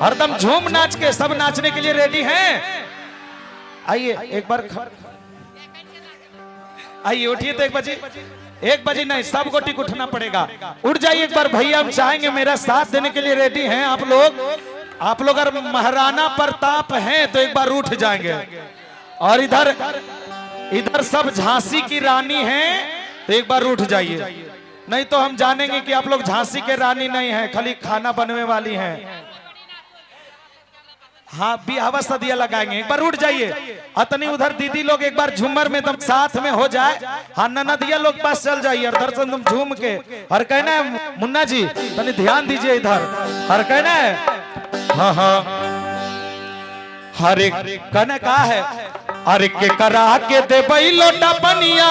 हरदम झूम नाच के, सब नाचने के लिए रेडी हैं? आइए एक बार आइए उठिए तो 1 बजे नहीं, सब गोटी को उठना पड़ेगा। उठ जाइए एक बार भैया, हम चाहेंगे मेरा साथ देने के लिए रेडी हैं आप लोग। आप लोग अगर महाराणा प्रताप हैं तो एक बार उठ जाएंगे। और इधर इधर सब झांसी की रानी हैं तो एक बार उठ जाइए, नहीं तो हम जानेंगे कि आप लोग झांसी के रानी नहीं हैं, खाली खाना बनने वाली हैं। हाँ, बिहावा सदिया लगाएंगे। एक बार उठ जाइए। अतनी उधर दीदी लोग एक बार झूमर में तुम साथ में हो जाए। हाँ, ननदिया लोग पास चल जाइए और दर्शन तुम झूम के। और कहना है मुन्ना जी तनी ध्यान दीजिए इधर। और कहना है हाँ हाँ, हरे कहना का है, अरे के करा के देबई लोटा पनिया,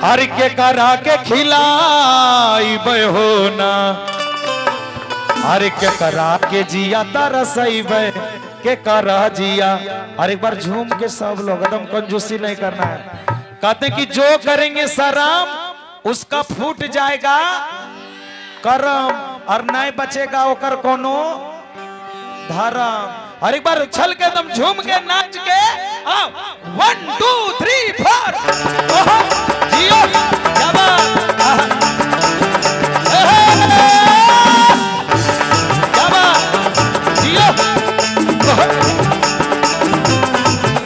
अरे के करा के खिलाई हो ना, अरे के करा के जिया तरसैबे के करा जिया। और एक बार झूम के सब लोग, एकदम कंजूसी नहीं करना है। कहते कि जो करेंगे सराम उसका फूट जाएगा करम, और नहीं बचेगा ओकर कोनो धर्म। और एक बार उछल के एकदम झूम के नाच के आओ, 1 2 3 4 ओहो जियो क्या बात, क्या बात, जियो,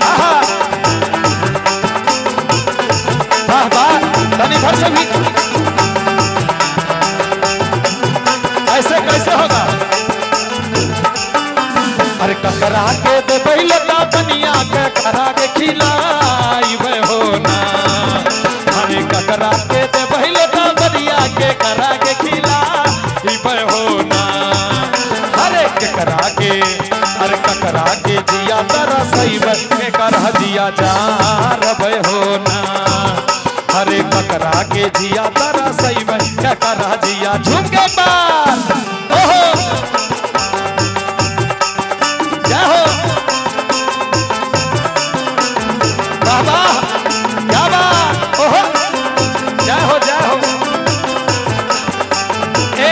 आहा वाह वाह। तनी भर से भी ऐसे कैसे होगा? अरे ककरा के देबै लोटा पनिया, के करा के खिलाइबे हो ना, अरे ककरा के देबै लोटा पनिया, के करा के खिलाइबे हो ना, अरे ककरा के, अरे ककरा के जिया तरसैबे के करा जिया जारबे हो ना, अरे ककरा के जिया तरसैबे के करा जिया। झूम के बार ओहो जय हो बाबा, क्या बात, ओहो जय हो जय हो। ए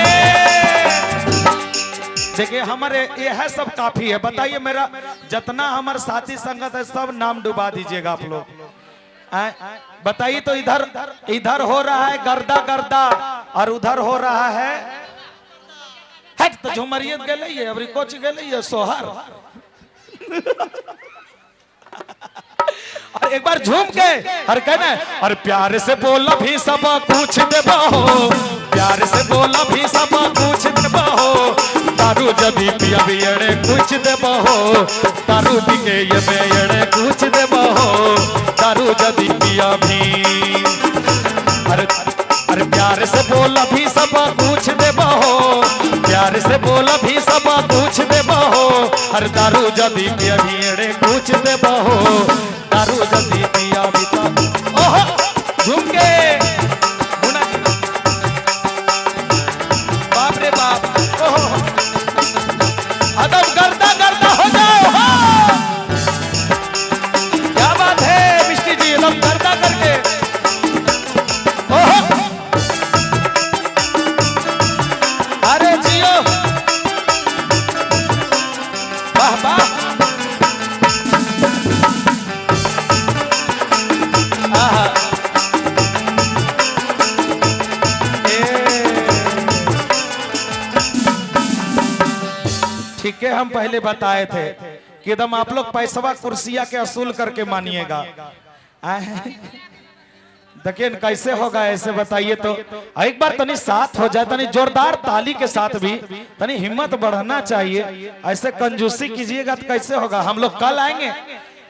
देखिए हमारे ये है सब काफी है। बताइए मेरा जितना हमारे साथी संगत है सब नाम डुबा दीजिएगा आप लोग। बताइए तो इधर इधर हो रहा है गर्दा गर्दा और उधर हो रहा है हट, तो झुमरियत गेलै अबरी कोच गेलै सोहर। और एक बार झूम के और कहना, और प्यार से बोला भी सब कुछ देबो, प्यार से बोला भी सब कुछ देबो, दारू जदी पिया भी अड़े कुछ देबो, दारू पी के ये में अड़े कुछ देबो, दारू जदी पिया भी। अरे अरे प्यार से बोला भी सब कुछ देबो, प्यार से बोला भी सब कुछ देबो, अरे दारू जदी पिया भी अड़े कुछ देबो, दारू जदी पिया भी। ओहो झूम के बाप रे बाप, ओहो अदब गर्दा गर्दा हो जाओ। हो क्या बात है मिष्टी जी, एकदम गर्दा करके। ओहो अरे जियो वाह वाह। आहा ठीक है, हम पहले बताए थे कि एकदम आप लोग पैसवा कुर्सिया के असूल करके मानिएगा। देखिए कैसे होगा ऐसे बताइए तो। एक बार तनी साथ हो जाए, तनी जोरदार ताली के साथ भी तनी हिम्मत बढ़ना चाहिए। ऐसे कंजूसी कीजिएगा तो कैसे होगा? हम लोग कल आएंगे,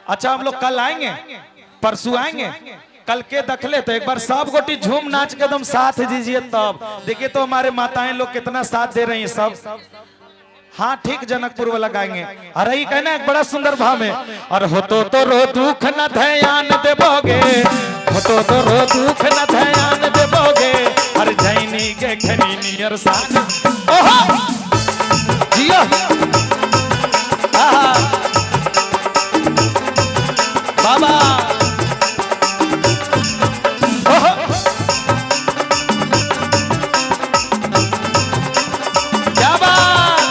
अच्छा हम लोग कल आएंगे, परसों आएंगे, कल के दखले तो एक बार सब गोटी झूम नाच के एकदम साथ दीजिए। तब देखिए तो हमारे माताएं लोग कितना साथ दे रही हैं सब। हाँ ठीक, जनकपुर वाला गाएंगे। अरे ये कहना एक बड़ा सुंदर भाव है। और हो तो रो दुख न ध्यान देबोगे, हो तो रो दुख न ध्यान देबोगे, अरे जैनी के खनी नियर सान। ओहो जियो आहा बाबा, ओहो क्या बात।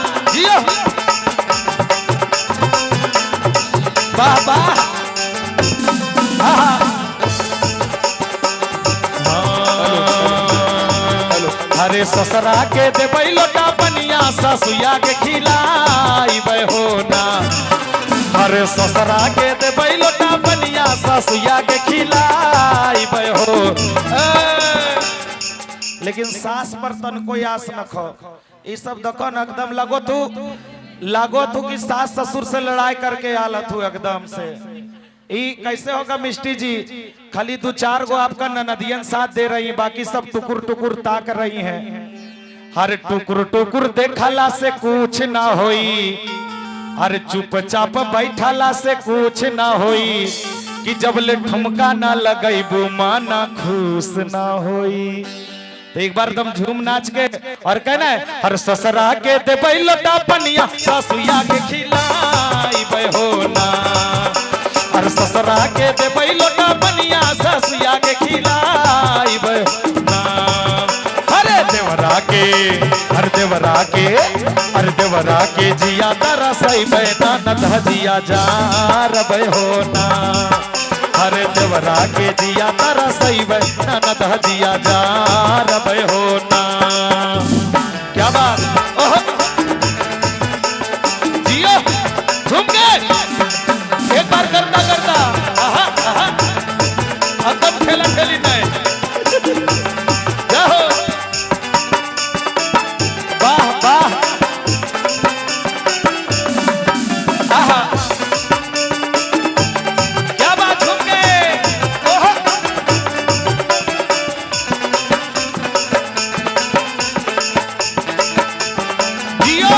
ससुरा के देबै लोटा बनिया ससुया के खिलाइबै हो ना। अरे ससुरा के देबै लोटा बनिया ससुया के खिलाइबै हो। लेकिन सास पर तन कोई आस न खो, ये सब देखो न एकदम लगो तू कि सास ससुर से लड़ाई करके आलत हूँ एकदम से। ई कैसे होगा मिष्टी जी? खाली दो चार गो आपका ननदियन साथ दे रही, बाकी सब टुकुर टुकुर ताक रही हैं। हर टुकुर टुकुर देखला से कुछ ना होई, अरे चुपचाप बैठला से कुछ ना होई, कि जब ले ठुमका ना लगैबू माना खुश ना होई। तो एक बार दम झूम नाच के और कहना है, हर ससुरा के देबै लोटा पनिया ससुया के खिलाइबै हो ना। हर ससुरा के देबै लोटा पनिया ससुया के खिलाइबै ना। अरे देवरा के, हर देवरा के, हर देवरा के जिया तरसैबै ननद हजिया जा रबै हो ना। हरे देवरा के जिया तरसैबै ननद हजिया जा रबै हो ना। क्या बात! ओह जियो झूम के एक बार करता करता आहा आहा एकदम ठेला ठेली नहीं। जाओ वाह वाह आहा क्या बात! झूम के ओह जियो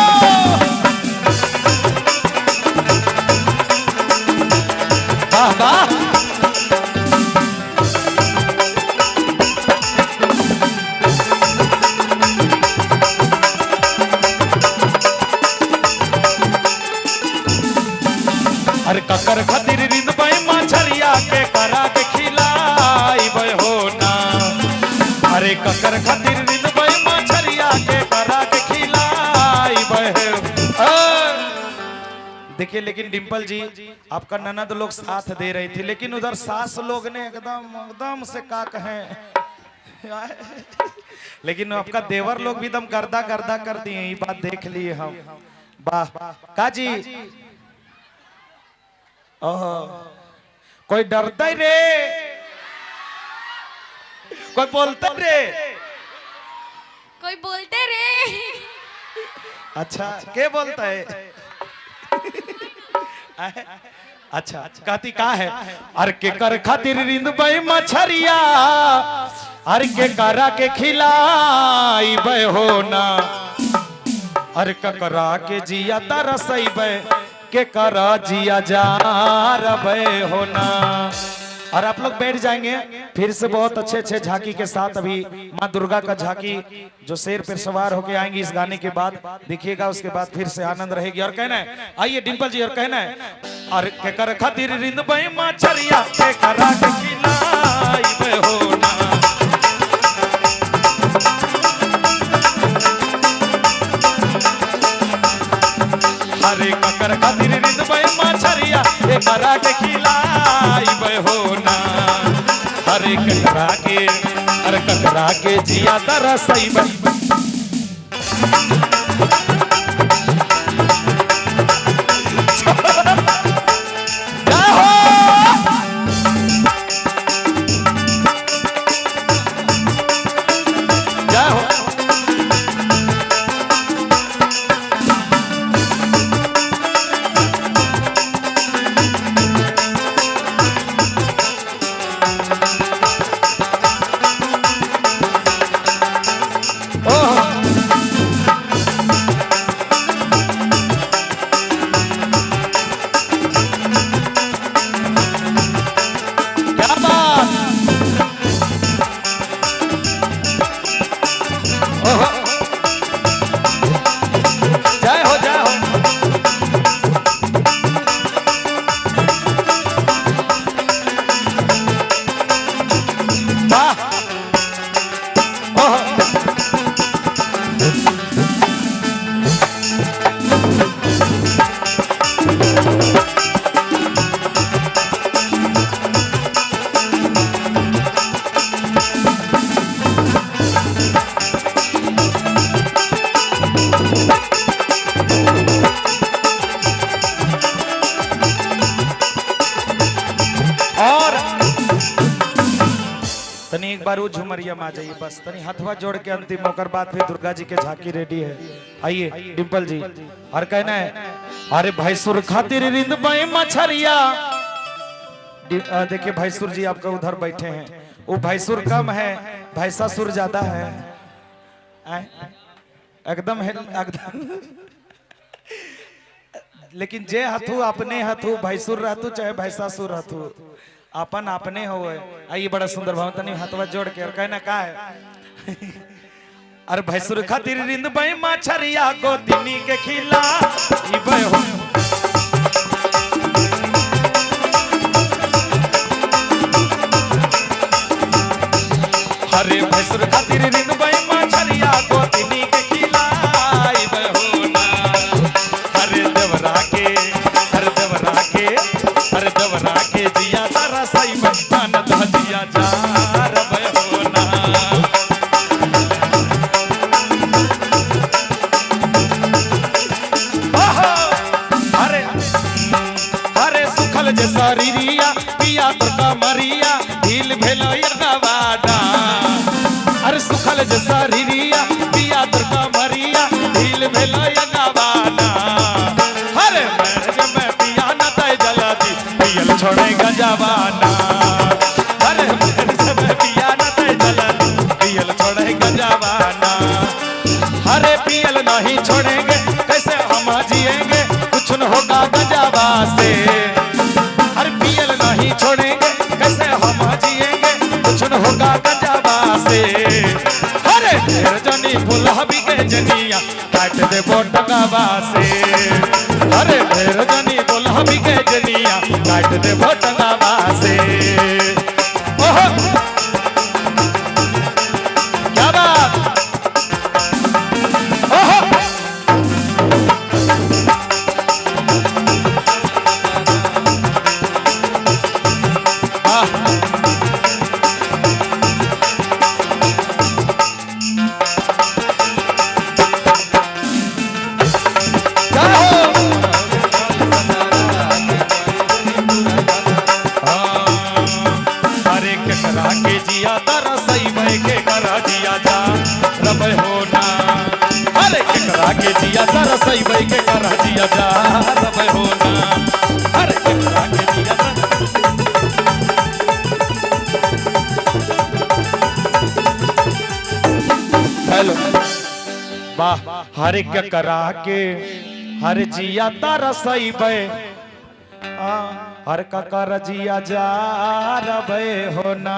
वाह वाह। अरे ककर खातिर रिंदबै मछरिया के करा के खिलाइबै हो ना। अरे ककर खातिर रिंदबै मछरिया के करा के खिलाइबै हो। देखिए लेकिन डिम्पल जी आपका ननद लोग साथ दे रही थी, लेकिन उधर सास लोग ने एकदम एकदम से का कहें। लेकिन आपका देवर लोग भी एकदम गर्दा गर्दा कर दिए, ये बात देख लिए हम। वाह काजी, ओहो कोई डरता ही रे, कोई बोलता रे, कोई बोलते रे। अच्छा के बोलता है? अच्छा कहती का है, अरे के कर खातिर रिंदबै मछरिया, अरे के करा के खिलाइबै हो ना। अरे ककरा के जिया तरसैबै के करा जिया जा रबै हो ना। और आप लोग बैठ जाएंगे फिर से बहुत अच्छे अच्छे झांकी के साथ। अभी माँ दुर्गा का झांकी जो शेर पर सवार होके आएंगी इस गाने के बाद, देखिएगा उसके बाद फिर से आनंद रहेगी। और कहना है, आइए डिम्पल जी, और कहना है, अरे के कर खातिर रिंदबै मछरिया के करा के खिलाइबै हो ना। अरे ककर खातिर रिंदबै मछरिया के करा के खिलाइबै हो ना। अरे ककरा के, अरे ककरा के जिया तरसैबै। जय हो, जय हो। ओह बार झुमरिया में आ जाइए बस तनी हथवा जोड़ के अंतिम होकर बात फिर दुर्गा जी के झांकी रेडी है। आइए डिम्पल जी और कहना है अरे भैंसुर खातिर रिंद बई मछरिया। देखिए भैंसुर जी आपका उधर बैठे हैं, वो भैंसुर कम है भैंसासुर ज्यादा है। एकदम है एकदम। लेकिन जे हथू अपने हथू, भैंसुर रहतू चाहे भैंसासुर रहतू, अपन अपने हो। आइए बड़ा सुंदर भाव तनी हाथवा जोड़ के और कहना का है अरे भैंसुर खातिर रिंद बई मछरिया गोतिनी के खिला ई बे हो। अरे भैंसुर खातिर रिंद बई मछरिया गोतिनी के खिला ई बे हो ना। हरे देवरा के, हरे देवरा के, हरे देवरा के जिया तारा सही बन जिया जा रबे हो ना। ओहो! हरे हरे सुखल जे शरीरिया पिया तोर कमरिया ढील भेलो यगवाडा। अरे सुखल जे शरीरिया पिया तोर कमरिया ढील भेलो यगवाडा। हरे मेरे में पिया न तय जलादी पियल छोड़े गजवाना। अरे मेरे में पिया न तय जलादी पियल छोड़े गजवाना। हरे पियल नहीं छोड़ेंगे कैसे हम जिएंगे कुछ न होगा गजवा से। हर पियल नहीं छोड़ेंगे कैसे हम जिएंगे कुछ न होगा गजवा से। हरे ढेर जनी फुलहबी के जनिया काट दे बोटगवा से। हरे ढेर जनी फुलहबी के जनिया काट दे बोटगवा से। ओहो क्या बात। ओहो आह जय हो। अरे केकरा के जिया तारा सही भई के करा जिया जा रब हो ना। अरे केकरा के जिया तारा सही भई के करा जिया जा रब हो ना। अरे केकरा के जिया तारा हेलो वाह। हर केकरा के हर जिया तारा सही भई हर ककर जिया जा रबे हो ना।